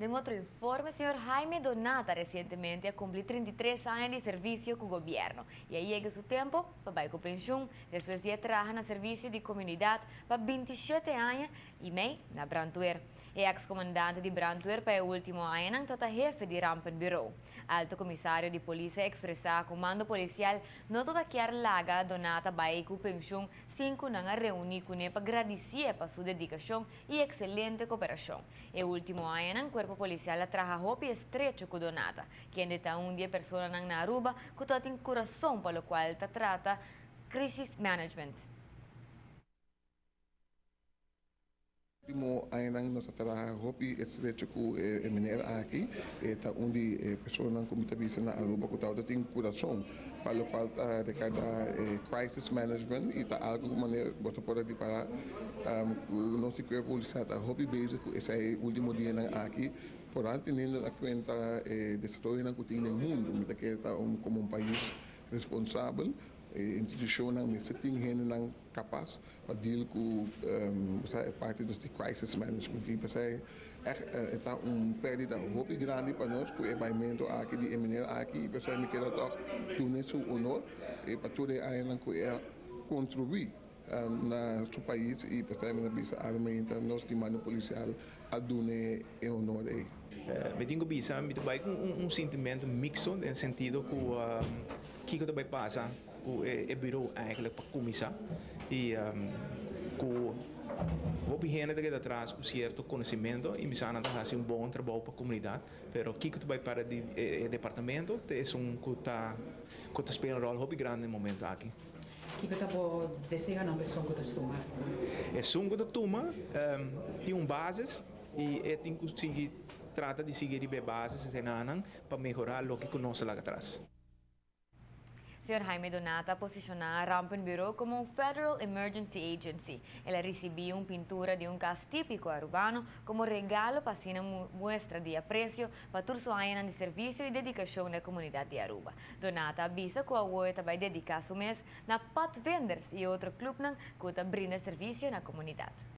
Den otro informe, señor Jaime Donata recientemente a cumpli 33 aña di servicio cu gobierno y a yega su tempo pa bay cu pensioen despues di traha na servicio di comunidad pa 27 aña y mei na Brandweer. E ex-comandante di Brandweer pa e ultimo aña tabata hefe di Rampenbureau. Alto comisario di polis a expresa cu mando policial no tabata kier laga Donata bay cu pensioen sin cu nan a reuni cune pa gradici pa su dedicacion y excelente cooperacion. E ultimo aña, cuerpo policial a traha hopi estrecho cu Donata, kende ta un di e personanan na Aruba cu tin curason pa loke ta trata crisis management. Ultimo aña nos a traha hopi estrecho cu e meneer aki, ta un di e personanan cu mi ta bisa na Aruba cu tin curason pa loke ta regarda crisis management y ta algo cu manera bo por ripara, nos cuerpo policial ta hopi bezig cu esey ultimo dianan aki, vooral teniendo na cuenta e desaroyo cu tin den mundo. Mi ta kere ta como un pais responsabel, institucionnan mester tin hendenan capas pa deal cu e parti di crisis management. Y esey ta un perdida hopi grandi pa nos cu e baimento aki di e meneer aki, y esey mi kier toch duna su honor y pa tur e añanan cu el a contribui na su pais, y esey mi bisa armenta nos di mando policial a duna e honor ey. Mi tin cu bisa, mi ta bay cu un sentimento mixto, den sentido cu kico ta bay pasa cu e bureau eigenlijk pa cuminsa y cu hopi hende ta keda atras cu cierto conocimento y mi sa nan ta haci un bon trabou pa comunidad, pero kico ta bay para di e departamento e un cu ta spela un rol hopi grandi na e momento aki. Kico ta bo deseo na esun cu ta tuma? Esun cu ta tuma tin un base y e tin cu sigui trata di sigui e base pa mehora loke cu nos a laga atras. Sr. Jaime Donata a posiciona Rampenbureau como un Federal Emergency Agency. El a ricibi un pintura di un cas tipico arubano como regalo pa asina muestra di aprecio pa tur su aña di servicio y dedicacion na comunidad di Aruba. Donata a bisa cu awor ta bay dedica su mes na padvinders y otro clubnan cu ta brinda servicio na comunidad.